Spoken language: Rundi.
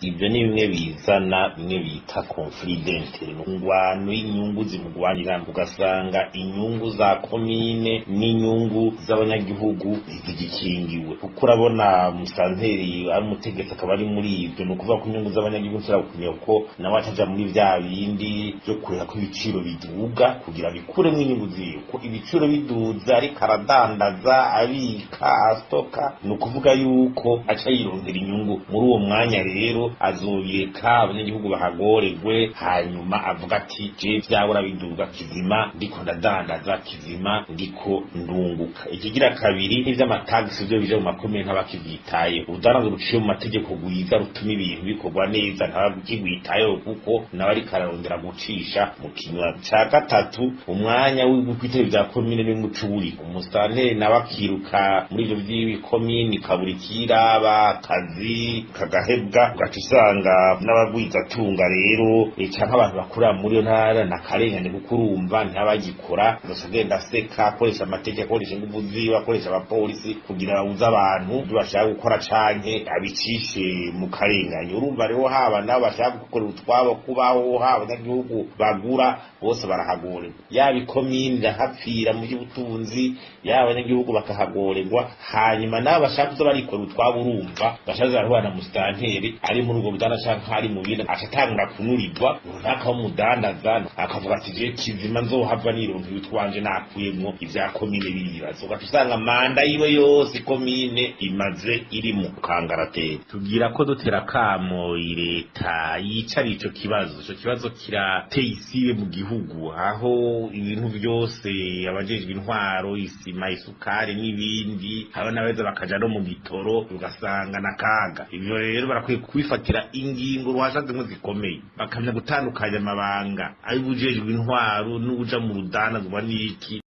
Ibyo ni bimwe bizana bimwe bita conflit d'intérêt, ingwano y'inyungu zimugwanira, ugasanga inyungu za komine n'inyungu z'abanyagihugu zigikingiwe, kuko urabona musanteri ari umutegetsi akaba ari muri ibyo. Ni ukuvuga ko inyungu z'abanyagihugu nshobora kumenya ko nawe ataja muri vya bindi vyo kureka ko ibiciro biduga kugira bikuremo inyungu ziwe, ko ibiciro biduza ariko aradandaza, abika, astoka, ni ukuvuga yuko aca yironkera inyungu muri uwo mwanya. Rero azobireka abanyagihugu bahagorerwe, hanyuma avuga ati: "Je vyabura biduga kizima, ndiko ndadandaza kizima, ndiko ndunguka." Ikigira kabiri, n'ivy'amatagisi vyo bije mu makomine ntabakivyitayeho. Urudandazo ruciye mu mategeko rwiza rutuma ibintu bikorwa neza ntabakigwitayeho, kuko nawe ariko ararondera gucisha mu kinywa. Ca gatatu, umwanya w'ibitebe vya komine n'umuco uri umusitanteri nawe akiruka muri ivyo vy'ikomine, kabura ikiraba, akazi kagahebwa, ugaca usanga n'abagwizatunga rero canke abantu bakorera muri iyo ntara nakarengane, kuko urumva ntabagikora, agaca agenda aseka, akoresha amategeko, akoresha inguvu ziwe, akoresha abapolisi kugira babuze abantu ibyo bashaka gukora canke abicishe mu karengane. Urumva rero haba nabo bashaka gukorera utwabo kubaho, haba abanyagihugu bagura, bose barahagorerwa. Yaba ikomine irahapfira mu by'ubutunzi, yaba abanyagihugu bakahagorerwa, hanyuma nabo bashaka kuza barikorera utwabo, urumva bashaza barahura na musitanteri ari muri ubwo budanda canke ari mu bindi, aca atangura kunurirwa runaka w'umudandaza, akavuga ati: "Je kizima nzohava nironka ibitwanje nakuyemwo ivya komine." Biribazo ugaca usanga manda yiwe yose ikomine imaze iri mu kangaratete. Tugira ko dutera kamo leta yicara ico kibazo. Ico kibazo kirateye isibe mu gihugu, aho ibintu byose abajejwe intwaro, isima, isukari n'ibindi, haba n'abeza bakaja no mu gitoro, ugasanga na kaga. Ivyo rero barakwiye kubifatira ingingo ruhasha zimwe zikomeye, bakamenya gutandukanya amabanga ay'ubujejwe intwaro n'uja mu rudanazwa n'iki.